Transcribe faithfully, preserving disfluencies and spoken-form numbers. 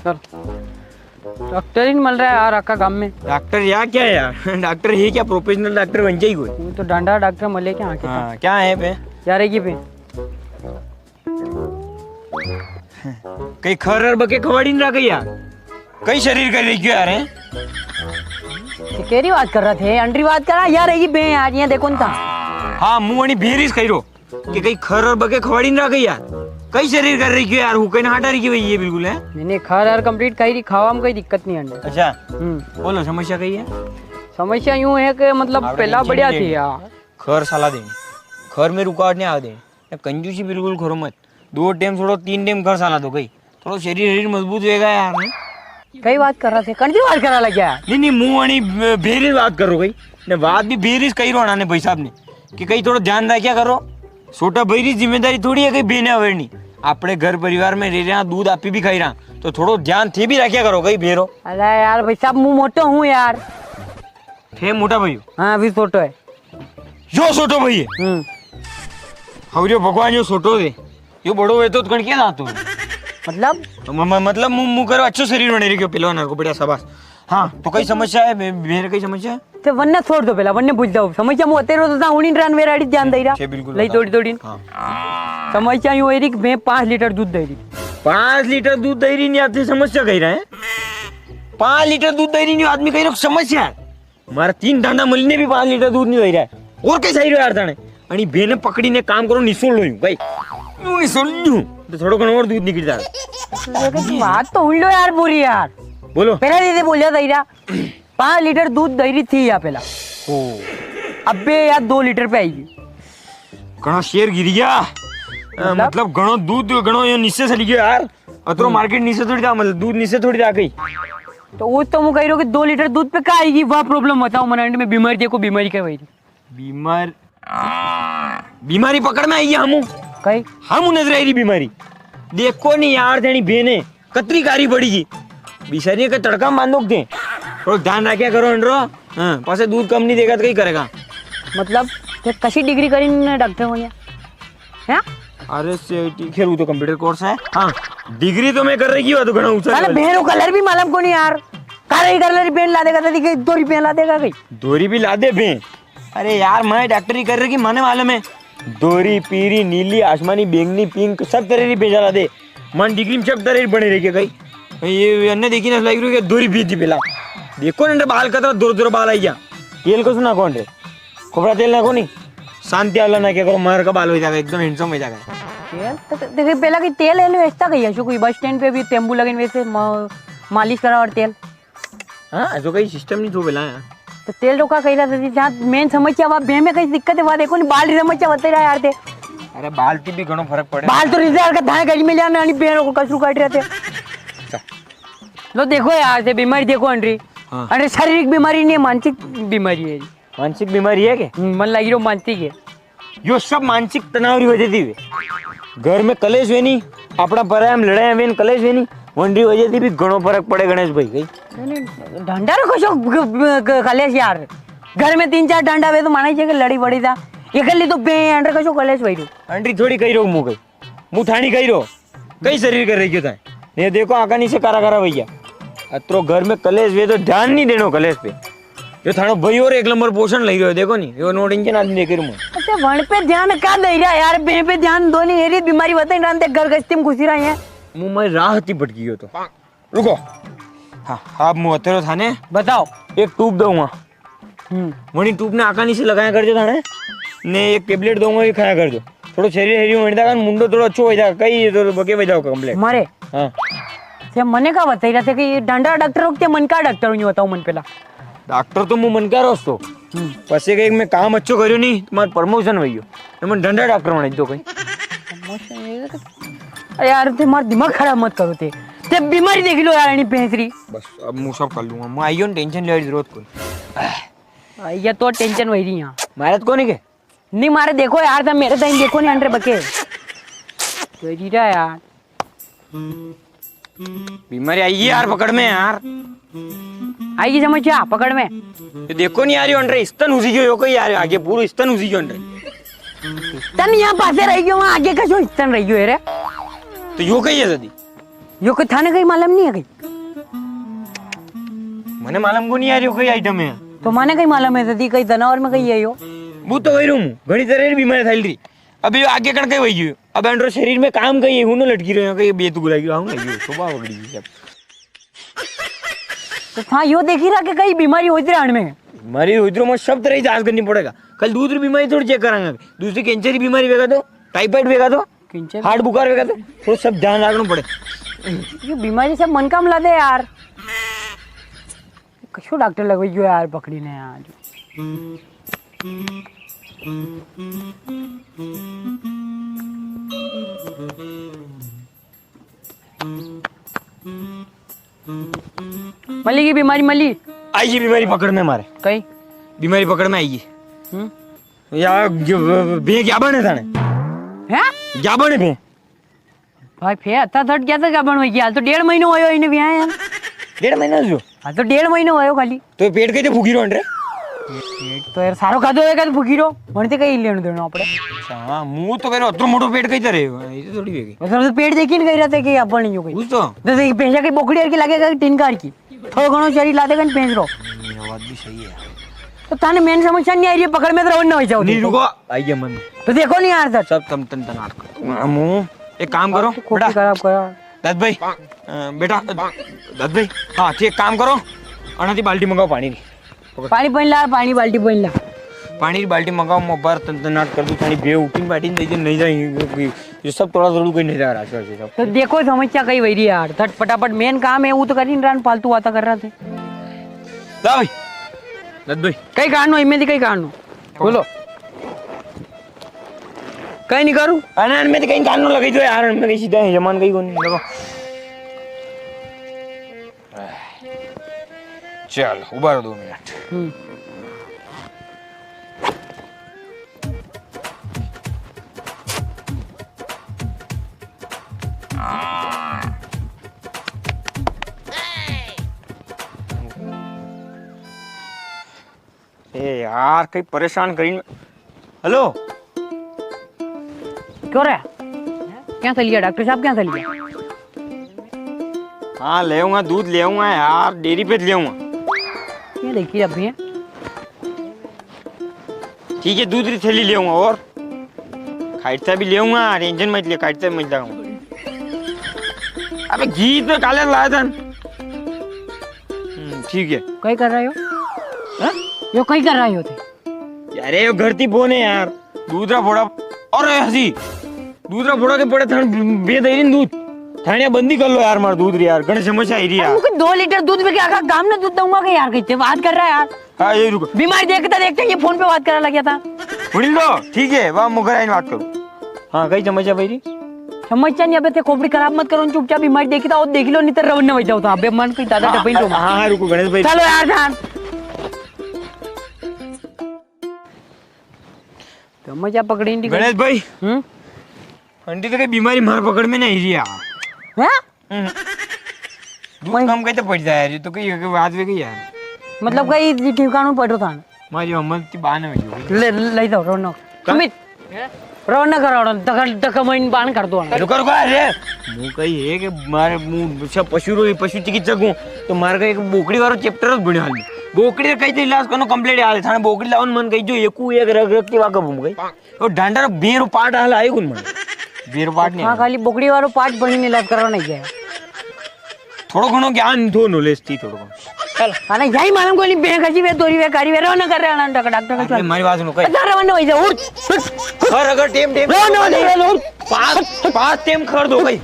Sir, doctor ही नहीं मिल रहा है यार, आका गांव में। डॉक्टर या क्या है यार? डॉक्टर है क्या? प्रोफेशनल डॉक्टर बन जाए कोई। वो तो डंडा डॉक्टर मिले क्या आके? हाँ, क्या है बे? यार, ये पे। कई खर अर बके खवाड़ी नी राखे यार। कई शरीर कर रही क्यों यार, हैं? तो केरी बात कर रहा थे? अंडरी बात करा यार, ये बे यार, ये देखो ना था। हाँ, मुंह अणी भेरीस कही रो। कि कई खर अर बके खवाड़ी नी राखे यार। कई शरीर कर रही क्यों यार, हुके ना हटा रही क्यों ये बिल्कुल है। मैंने खर अर कंप्लीट कही रही, खावा में कोई दिक्कत नहीं आने। अच्छा। हम्म। बोलो, समस्या कई है? समस्या यूं है कि मतलब आवड़े पहला नीचे बढ़िया नहीं थी लेनी। यार। खर साला देनी। खर में रुकावट नहीं आवे देनी। या कंजूसी बिल्कुल करो मत। दो टाइम छोड़ो, तीन टाइम खर साला दो कई। थोड़ो शरीर, शरीर मजबूत होएगा यार, नहीं? कई बात कर रहा थे, कण की बात करा लग गया? नहीं, नहीं, मुंह अणी भेरी बात करो कई। ने बात भी भेरी कही रो ना ने भाई साहब ने, कि कई थोड़ो ध्यान रखा करो। छोटा भाई री जिम्मेदारी थोड़ी है कई बेने अवेरनी। आपणे घर परिवार में रह रहा, दूध आपी भी खाई रहा, तो थोड़ो ध्यान थे भी रखा करो कई भेरो। अरे यार भाई साहब, मुंह मोटो हूँ यार। थे मोटा भाई हो? हाँ, अभी छोटो है। यो छोटो भाई है। हम्म। हवरियो भगवान यो छोटो दे। यो बड़ो वे तो कण के ना तू? मतलब? म-, म-, मतलब मुंह, मुंह करो, अच्छो शरीर बने रही क्यों पहलवान को, बढ़िया, शाबाश। हाँ, तो कई समस्या है, मे-, मेरे कई समस्या है? ते वन्ने छोड़ दो पहला, वन्ने बुझ जाओ। समस्या मु अतेरो तो ता उड़ीन रान वेराड़ी ध्यान दे रहा। छे बिल्कुल लई बता। तोड़ी तोड़ी। हाँ। समस्या यूं है री कि मैं पाँच लीटर दूध दे रही। पाँच लीटर दूध दे रही नहीं, आपसे समस्या कही रहा है? पाँच लीटर दूध दे रही नहीं, आदमी कही रहा समस्या है। मारा तीन डांडा मली ने भी पाँच लीटर दूध नी दई रहा है। और कैसा ही रो यार थाने? अणी बेने पकड़ी ने काम करो, निसोड़ लो यूं, भाई। यूं निसोड़ लो यूं। तो थोड़ो घणो और दूध निकल जाए। तो ये तो बात तो हुण लो यार पूरी यार। बोलो। पहले दे दे बोलिया दई रहा। पाँच लीटर दूध दई रही थी या पहला। ओ। अबे यार दो लीटर पे आएगी। घणा शेर गिर गया। अ, मतलब? मतलब घणो दूध, घणो यो नीचे चली गयो यार। अतरो हम्म। मार्केट नीचे थोड़ी था, मतलब दूध नीचे थोड़ी था कहीं। तो वो तो मु कही रहो कि दो लीटर दूध पे का आएगी, वह प्रॉब्लम बताओ मने, अंत में बीमारी देखो, बीमारी क्या भाई? बीमार, बीमारी पकड़ में आई है हमू। कई? हमू नजर आई री बीमारी। देखो नी यार, तेरी बेने कतरी कारी पड़ी गई। बिचारी के तड़का में बांधो के। थोड़ो ध्यान रखा करो अंडरो। हाँ, पासे दूध कम नहीं देगा तो कई करेगा। मतलब, ते कसी डिग्री करी ने डॉक्टर बनिया? हैं? अरे सेठी, खैर वो तो कंप्यूटर कोर्स है। हाँ, डिग्री तो मैं कर रही हूँ, तो घणा ऊंचा साले level। भेरू कलर भी मालूम कोनी यार। कारे ही कलर पेन ला देगा, तो दिखे दोरी पेन ला देगा कई। दोरी भी ला दे बे। अरे यार, मैं डॉक्टरी कर रही, मने मालूम है। दोरी, पीरी, नीली, आसमानी, बैंगनी, पिंक, सब तरह री भेजा ला दे। मन डिग्री में सब तरह री बने रही कई। ये अन्ने देखी ना, लाइक रू के दोरी भेज दी पेला। देखो ना, बाल कतरा दूर दूर बाल आई गया। तेल को सुना कौन रे? खोपरा तेल ना कोनी? शांति वाला ना क्या करो, मार का बाल हो जाएगा, एकदम handsome हो जाएगा। तेल तो, तो, देखिए, पेला की तेल है, ऐसा कही है, जो कोई बस स्टैंड पे भी टेम्पू लगे, वैसे मा-, मालिश करा और तेल। हाँ, ऐसो कई सिस्टम नहीं थो पेला यार। तो तेल रोका कही रहा था जी, जहाँ मेन समस्या वा, बे में कई दिक्कत है, वा देखो नी, बाल री समस्या बता रहा यार थे। अरे, बाल थी भी घणो फर्क पड़े। बाल तो रिश्तेदार का धाए गली में ले आना, अणी बे रोको कसरू काट रहे थे। अच्छा। लो देखो यार, थे बीमारी देखो अनरी। हाँ। अरे, शारीरिक बीमारी नहीं, मानसिक बीमारी है। मानसिक बीमारी है के? हम्म, मन लागी रो मानसिक है। यो सब मानसिक तनाव री वजह थी वे। घर में कलेश वे नी, अपना पराया में लड़ाई वे नी, कलेश वे नी, वनरी वजह थी भी घणो फर्क पड़े गणेश भाई। कई? नहीं, नहीं, ढांडा रो कशो ग-, ग-, ग-, कलेश यार। घर में तीन चार ढांडा वे तो माना ही चाहिए कि लड़ी बड़ी था। एकली तो बे अंडर कशो कलेश भाई रो। अंडरी थोड़ी कही रो मुंह कई। मुंह थानी कही रो। कई शरीर कर रही क्यों था? ये देखो आका नीचे कारा कारा भैया। अतरो घर में कलेश वे तो ध्यान नहीं देनो कलेश पे। यो थानो भाई और एक नंबर पोषण लई रह्यो, देखो नी, यो नो टेंशन आदमी देखे रूम। अच्छा, वण पे ध्यान का दे रहा यार, बे पे ध्यान दो नी, ये री बीमारी बताई ना, ते घर गस्ती में घुसी रहा है। मुंह में राह थी भटकी गयो तो। रुको। हाँ, अब मुंह तेरो थाने बताओ। एक ट्यूब दूंगा। हम्म। वणी ट्यूब ने आका नीचे लगाया कर दो थाने, ने एक टेबलेट दूंगा, ये खाया कर दो। थोड़ो शरीर हेरी होने तक मुंडो थोड़ो अच्छो हो जाएगा, कई तो बके हो जाओ कंप्लीट। मारे? हाँ। ते मने का बताई रहा था कि ये डंडा डॉक्टर हो के मन का डॉक्टर हो, यूं बताओ मन पेला। डॉक्टर तो मुंह मन का रोस्तो। हम्म। पसे के मैं काम अच्छो करियो नी, तुम्हारा प्रमोशन हुई हो। तो मन डंडा डॉक्टर बना दो कहीं। प्रमोशन ये तो, अरे यार, ते मार दिमाग खराब मत करो ते। ते बीमारी देख लो यार, अणी भैंस री। बस, अब मुंह सब कर लूंगा। मैं आइयो टेंशन लेने की जरूरत कोनी। आ, ये तो टेंशन वही रही यहाँ। मारे तो कोनी के? नहीं, मारे देखो यार, तम मेरे ताई देखो नहीं, अंडरे बके। तेरी रा यार। बीमारी आई है यार पकड़ में यार। आई की समस्या पकड़ में। ये देखो नहीं यार, यो अंडरे स्तन उसी गयो, यो कई यार, आगे पूरो स्तन उसी गयो अंडरे। स्तन यहाँ पासे रह गयो, वहाँ आगे का जो स्तन रह गयो है रे। तो यो कई है सदी? यो कई थाने कई मालम नी है कई? मने मालम कोनी यार, यो कई item है। तो मने कई मालम है, जदी कई जनावर में कई है यो? वो तो कई रूं, घणी तरह री बीमारी फैल री। अबे यो आगे कण कई वई गयो? अब एंड्रो शरीर में काम कई है, हुनो लटकी रह्यो, कई बेतुगुला गयो, आऊं ना, यो शोभा बगड़ी गई सब। तो था यो देखी रहा कि कई बीमारी होई री आण में। बीमारी होई री, मैं सब तरह की जांच करनी पड़ेगा। कल दूध री बीमारी थोड़ी चेक करांगा, दूसरी कैंसर की बीमारी वेगा तो, टाइफाइड वेगा तो, कैंसर? हार्ट बुखार वेगा तो, थोड़ा सब ध्यान रखना पड़े। ये बीमारी सब मन काम ला दे यार। कशो डॉक्टर लगवाई गयो यार, पकड़ी ने आज। मली की बीमारी मली। आई ये बीमारी पकड़ में मारे। कई? बीमारी पकड़ में आई है। हम्म। या, जो, बे क्या बने थाने? हैं? क्या बने बे? भाई, फे अता थट क्या था, क्या बन वई? हाल तो डेढ़ महीनो होयो इने ब्याह यार। डेढ़ महीनो जो? हाल तो डेढ़ महीनो होयो खाली। तो पेट कई ते फूकी रो अंडरे? पेट तो यार सारो खादो होएगा तो फूकी रो। मने ते कई लेण देणो आपड़े। अच्छा, हाँ, मूं तो कई रो अतरो मोटो पेट कई ते रे। ये तो थोड़ी वेगी। मतलब तो पेट देखी नी कई रहा था कि अपन यूं कई। उस तो? जैसे कि भैंसा की बोकड़ी यार की लगेगा कि टिनकार की। थोड़ो घणो शरीर लादे कन पेंच रो। ये बात भी सही है। तो थाने मेन समस्या नी आई री है, पकड़ में तो रवण ना हो जाओ। नी, रुको, आई है मन। तो देखो नी यार सर। सब तम तन तनाट कर। मूं, एक काम करो, खोपड़ी बेटा। खराब करा। दत्त भाई, अ, बेटा, दत्त भाई, हाँ, ठीक काम करो। अणा ती बाल्टी मंगाओ पाणी री। पाणी पहन ला, पाणी बाल्टी पहन ला। पाणी री बाल्टी मंगाओ, मूं बार तन तनाट कर दूं, थानी बे उठीन बैठी नी, नी जाए, ये सब तोड़ा तोड़ू कई नी जा रहा, सब, सब। तो देखो समस्या कई वई री यार, थट फटाफट मेन काम है, वो तो करी नी रहा, फालतू बाता कर रहा थे। ला भाई, दत्त भाई। कई कारणो, इनमें थी कई कारणो। बोलो। कई नी करूं? अरे, इनमें थी कई कारणो लगाई दो यार, इनमें कई सीधा है, जमान कई कोनी, देखो। चल, उबा रो दो मिनट। हम्म। ए यार, कई परेशान करी। हेलो। क्यों रे? क्या चल गया डॉक्टर साहब, क्या चल गया? हाँ, ले आऊंगा, दूध ले आऊंगा यार, डेयरी पे ले आऊंगा। ये देखिए अभी है। ठीक है, दूध री थैली ले आऊंगा और खाइटता भी ले आऊंगा, टेंशन मत ले, खाइटता मत लाऊंगा। अबे घी तो काले लाया था। हम्म, ठीक है। कई कर रहे हो? हाँ? यो कई कर रहे हो थे? अरे, यो घर ती फोन है यार। दूध रा फोड़ा। अरे, हंसी। दूध रा फोड़ा के पड़े थाने बे दई री दूध। थाने बंदी कर लो यार, मार दूध री यार। घणी समस्या आई री यार। मुझे दो लीटर दूध में क्या आखा गाम ने दूध दूंगा के यार, कैसे बात कर रहा है यार? हाँ, ये रुको। बीमारी देखता देखता ये फोन पे बात करने लग गया था। हुणी लो, ठीक है, वा मुखर आइन बात करूँ। हाँ, कई समस्या भाई री? समस्या नी, अबे थे खोपड़ी खराब मत करो, चुपचाप बीमारी देखी था, और देख लो, नी तो रवाना हो जाओ था। अबे मन कोई दादा हाँ, डबई लो। हाँ, हाँ, रुको गणेश भाई। चलो यार, जान। समस्या पकड़ी नी गणेश भाई। हम्म? आंटी तो कई बीमारी मार पकड़ में नी री यार। हैं? हम्म। दूध कम कैसे पड़ जाए यार, ये तो कई, कई बात भी कई यार। मतलब कई जी ठिकाणो पड़ो था। मारी अम्मा की बान में जो। ले, ले जाओ, रौनक। का? सुमित, रौनक, रौनक, दखल, दखल में बान कर दो। रुको, रुको, अरे। मूं कई है कि मारे, मूं सब पशु रो, पशु चिकित्सक हूँ। तो मारे का एक बोकड़ी वारो chapter बने हाल में। बोकड़ी का कई तो इलाज करनो complete हाल। थाने बोकड़ी लावन मन कई जो एकू एक रख, रख के वाकफ हूँ कई। ओ ढांडा रो बेरो पाट हाल आयो कुन मन। बेरो पाट नी हाँ, आयो। खाली बोकड़ी वारो पाट बनी ने इलाज करवाना ही है। थोड़ो घणो ज्ञान थो, knowledge थी थोड़ो घणो। चल। अरे यही मालूम कोनी, बैंक अजी वे, दोरी वे, कारी वे, रवाना कर रहे हैं, डॉक्टर, डॉक्टर का अरे, चल। मारी बात सुनो, कई। हजार रवाना हो जाओ, उठ, उठ। हर अगर टेम, टेम रवाना हो जाओ, उठ। पाँच, पाँच टेम कर दो, कई।